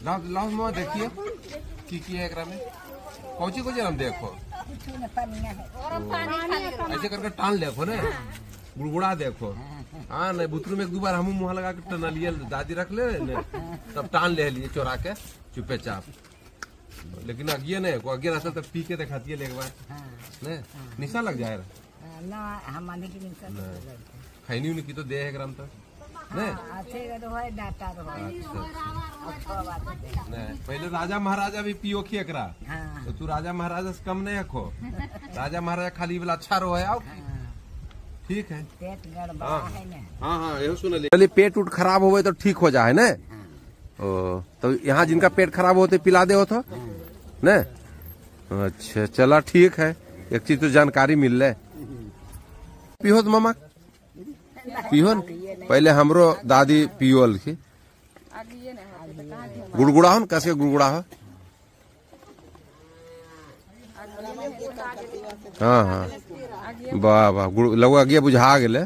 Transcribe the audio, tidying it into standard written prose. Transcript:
लाओ लाओ मामा देखिए की की है एकरा में, कौची कौची हम देखो ऐसे करके टान देखो ने, गुड़गुड़ा देखो। हाँ नहीं बुतरू में एक दो बार हम मुँह लगा के टना लिए, दादी रख ले ने, तब टान ले लिए चोरा के चुपे चाप। लेकिन अगिए नहीं को अगिए रहता तब पी के दिखाती है एक बार ने, निशा लग जाए ना हमारे की निशा खैनी उनी की तो दे है ग्राम तक नहीं। नहीं पहले राजा महाराजा भी पियो की एकरा, तो तू राजा महाराजा से कम नहीं हको। राजा महाराजा खाली वाला अच्छा रो है। आओ ठीक है। पेट गड़बड़ा है ना। हाँ हाँ यही सुन ले, पेट उट खराब होवे तो ठीक हो जाए ने। ओ तो यहाँ जिनका पेट खराब होते पिला दे हो तो ने। अच्छा चला ठीक है, एक चीज तो जानकारी मिल रहे। पिहो तो मामा पिहो न, पहले हमरो दादी पियोल की। गुड़गुड़ा हो न, कैसे गुड़गुड़ा हो? हाँ हाँ वाह वाह, लगो अगिया बुझा गेले।